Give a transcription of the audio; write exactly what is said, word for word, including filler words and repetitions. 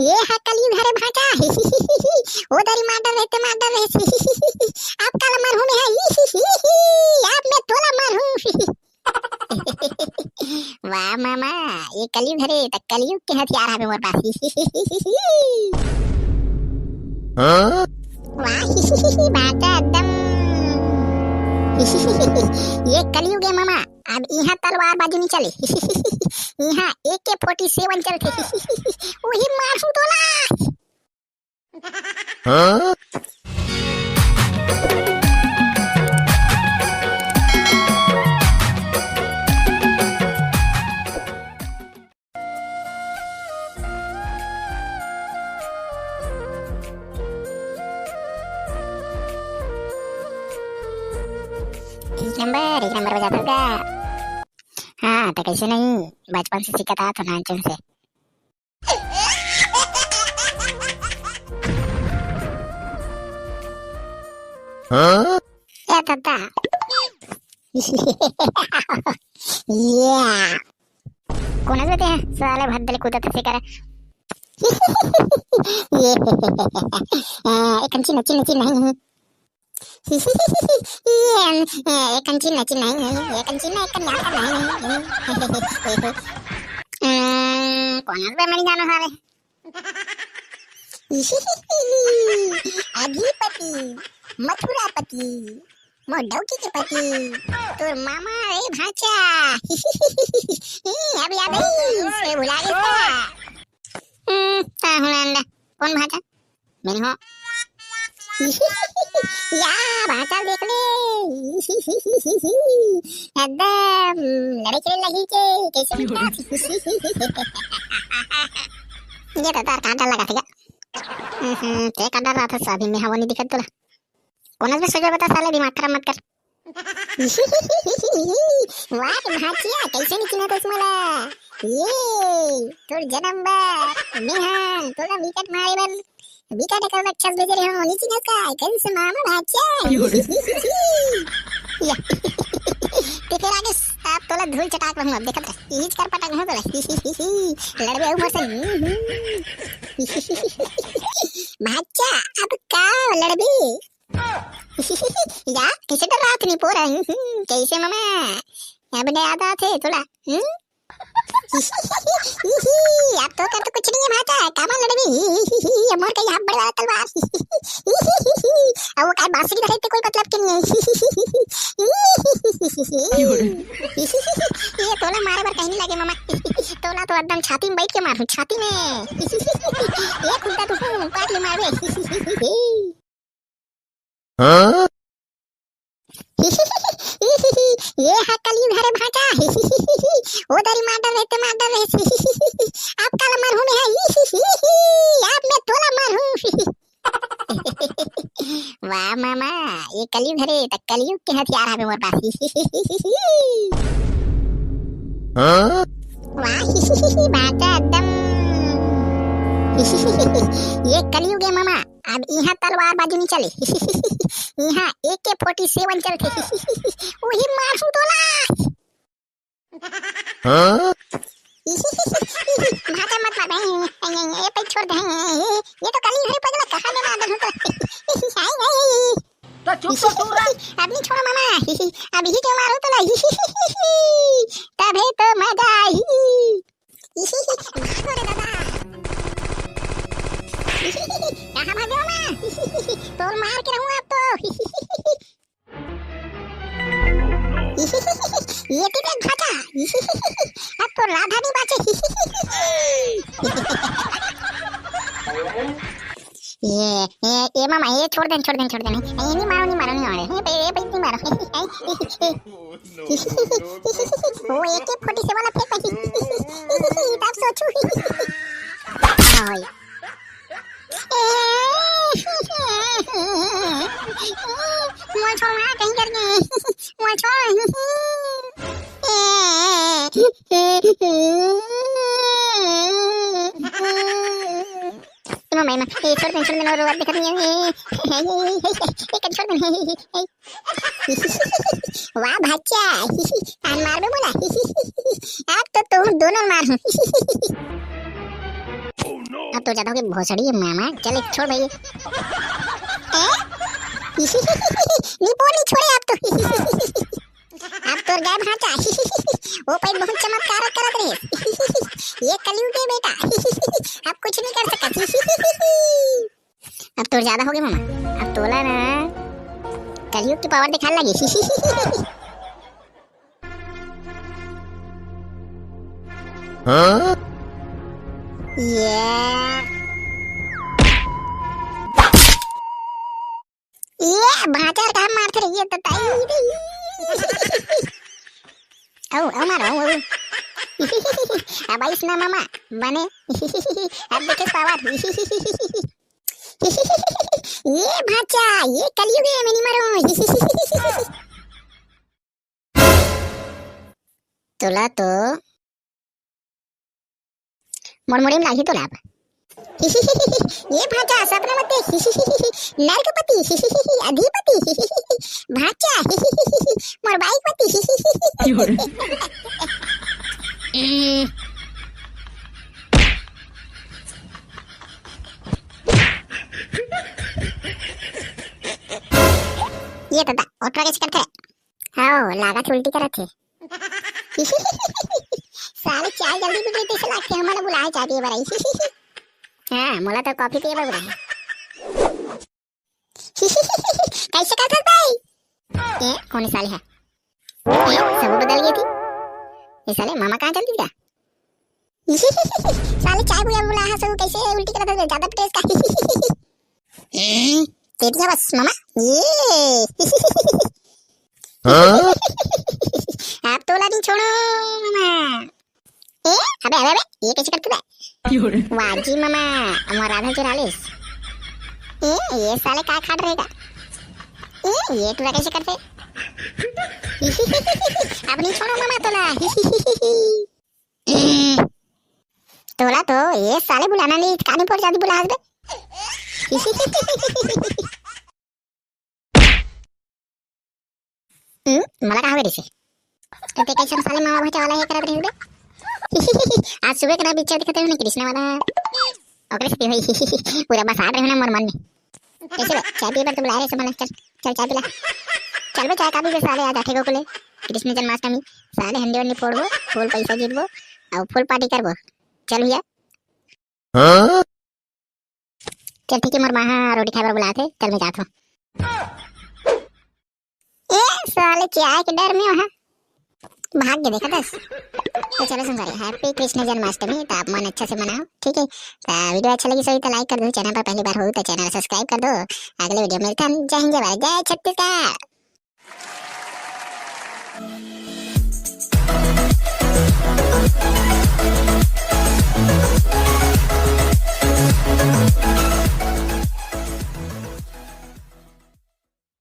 ये हा कलयुग हरे भांचा। ओ दरी मार डर रहे ते मार डर रहे। अब काला मरहूं मैं हा। अब मैं तोला मरहूं। वाह मामा, ये कलयुग हरे, त कलयुग के हथियार हवे मोर पास। हाँ? वाह, भांचा एकदम। ये कलयुग है मामा, अब इहाँ तलवार बाजी नहीं चले। इहाँ AK forty seven चलथे। वही मारहूं तोला। हाँ? एक नंबर, एक नंबर बजाथस गा। हाँ, त कैसे नहीं, बचपन से सीखत आत हो, नानचन से। हाँ? ए दादा। या। कोन हस बे तें? साले भद्दे ले कूदत हस करा। ये। आ, एक अंची नची नची नहीं। ये, ए, एक अंची नची नहीं, एक अंची ना, एक कन्या का नहीं। आ, कोन हस बे, मैं नहीं जानों साले। अधिपति, मथुरापति, मोर डौकी के पति, तोर मामा रे भांचा। अब याद आई, से भुला गई का? हम्म, ता हुलांडा, कोन भांचा? मैं हो। या, भांचा देख ले। एकदम लड़े के लगी के, कैसे मिलता? ये तो तार कांटा लगा था। हम्म, ते कांटा रहा था, साभी में हवा नहीं दिखत तोला। कोन हस बे, सोझा बता साले, दिमाग खराब मत कर। वाह रे भांचिया, कैसे नहीं चिन्हत हस मोला? ये तोर जनम बर मेहा तोला विकेट मारे बर विकेट कर रखस बेचे रहे हो, नहीं चिन्हत का? कैसे मामा भांचिया? या। ते फिर आगे आप तोला धूल चटाक रहूं, अब देखत रह। इहिच कर पटक हूं तोला। लड़बे ऊपर से। हम्म, हम्म। भांचा, अब का लड़बे? या, कैसे डरात नहीं पोरा? हम्म, कैसे मामा? अब नहीं याद आत हे तोला? हम्म? अब तो कर तो कुछ नहीं है भांचा, कामा लड़बे? मोर कहीं हाथ बड़े वाला तलवार। अब वो काय बांसुरी धरे ते कोई मतलब के नहीं है। ये तोला मारे बर कहीं नहीं लगे मामा, तोला तो एकदम छाती में बैठ के मारहूं, छाती में। ये खुंटा तो हूं, काट ले मारबे। हाँ? ये हा कलयुग हरे भांचा। ओ दरी मार डर रहे ते मार डर रहे। अब काला मरहूं मैं हा। अब मैं तोला मरहूं। वाह मामा, ये कलयुग हरे, त कलयुग के हथियार हवे मोर पास। हाँ? वाह, भांचा एकदम। ये कलयुग है मामा, अब इहाँ तलवार बाजी नहीं चले। इहाँ AK forty seven चलथे। वही मारहूं तोला। हाँ? भांचा मत मार भाई, ये, ये, ये पे छोड़ दे, ये, ये तो कलयुग हरे पगला, कहाँ ले मार दूं तो। हाय, हाय, हाय। तो चुप तो तू रह। अब नहीं छोड़ो मामा, अभी ही क्यों मारो तोला, तभी तो मजा आई। मारो रे दादा। कहाँ भागे हो माँ? तोर मार के रहूँ अब तो। ये तो देख भांचा, अब तो राधा नहीं बाचे। ये, ये, ये मामा, ये छोड़ दे, छोड़ दे, छोड़ दे, नहीं, ये नहीं मारो, नहीं मारो, नहीं मारो, ये, ये, ये नहीं मारो। वो AK forty seven वाला फेंक पाई। तब सोचू। ओए। मोर छोड़ माँ, कहीं कर गए। मोर छोड़। सुनो भाई, मैं, ये छोड़ दे, छोड़ दे, और बात दिखा रही है। ये, ये, ये, ये, ये, ये, छोड़ दे। वाह भांचा, आज मारबे मोला। अब तो तुम दोनों मार हूँ। अब तो ज्यादा हो गए भोसड़ी मामा, चल छोड़ भाई। ए? निपोनी छोड़े आप तो। अब तोर गाय भांचा। वो पहले बहुत चमत्कार करत रहे। ये कलयुग है बेटा। अब कुछ नहीं कर सकत। अब तोर ज्यादा हो गए मामा। अब तोला ना कलयुग की पावर दिखाने लगी। हाँ? ये ये भांचा का मारत रहिए तो ताई। औ औ मारो औ। अब आइस ना मामा बने। अब देखे पावर। ये भांचा, ये कलयुग है, मैं नहीं मरूं। तोला तो मोर मुड़ी में लागी तोला अब। ये भांचा, सपना मत देख। नरकपति, अधिपति, भांचा, मोर बाइक पति। ये दादा, ओटरा कैसे करथे? हाँ, लागत उल्टी करत हे। साले चाय जल्दी बिगड़ी तैसे लागथे, हमन ला बुलाए चाय पिए बर आई। हाँ, मोला तो कॉफी पिए बर बुलाए। कैसे करथस भाई? ए, कौन साले है? ए, सब बदल गए थे। ये साले मामा कहाँ चल दिया? साले चाय बुला बुला है, सब कैसे उल्टी करत है, ज्यादा टेस्ट का। ए, तेरी क्या बस मामा? ये। हाँ? आप तो ला नहीं छोड़ो मामा। ए, अबे, अबे, अबे, ये कैसे करती बे? वाह जी मामा, हमारा राधा जी रालिस। ए, ये साले का खाट रहेगा? ए, ये टूरा कैसे करते? अब नहीं छोड़ो मामा तोला। तोला तो ये साले बुलाना नहीं, कानी पर जाती बुला बे। हम्म, मला का हवे रिसे? तो ते कैसे साले मामा भांचा वाला है करत रहे बे? आज सुबह के ना पिक्चर दिखते हो ना कृष्णा वाला। ओकरे से होई। पूरा बसा रहे हो ना मोर मन में। कैसे बे? चाय पीए बर तो बुलाए रहे से मला। चल, चल चाय पिला। चल बे चाय का पीबे साले, आज आठे को कुले। कृष्ण जन्माष्टमी। साले हंडी वंडी फोड़बो, फुल पैसा जीतबो, और फुल पार्टी करबो। चल भैया। हाँ? चल ठीक है, मोर माँ हा रोटी खाए बर बुलात हे, चल मैं जात हूँ। ए साले चाय के डर में वहाँ भाग के देखा दस। तो चलो संसारी, हैप्पी कृष्ण जन्माष्टमी, तो आप मन अच्छा से मनाओ, ठीक है? तो वीडियो अच्छा लगी सही तो लाइक कर दो, चैनल पर पहली बार हो तो चैनल सब्सक्राइब कर दो। अगले वीडियो में मिलते हैं। जय हिंद, जय भारत, जय छत्तीसगढ़।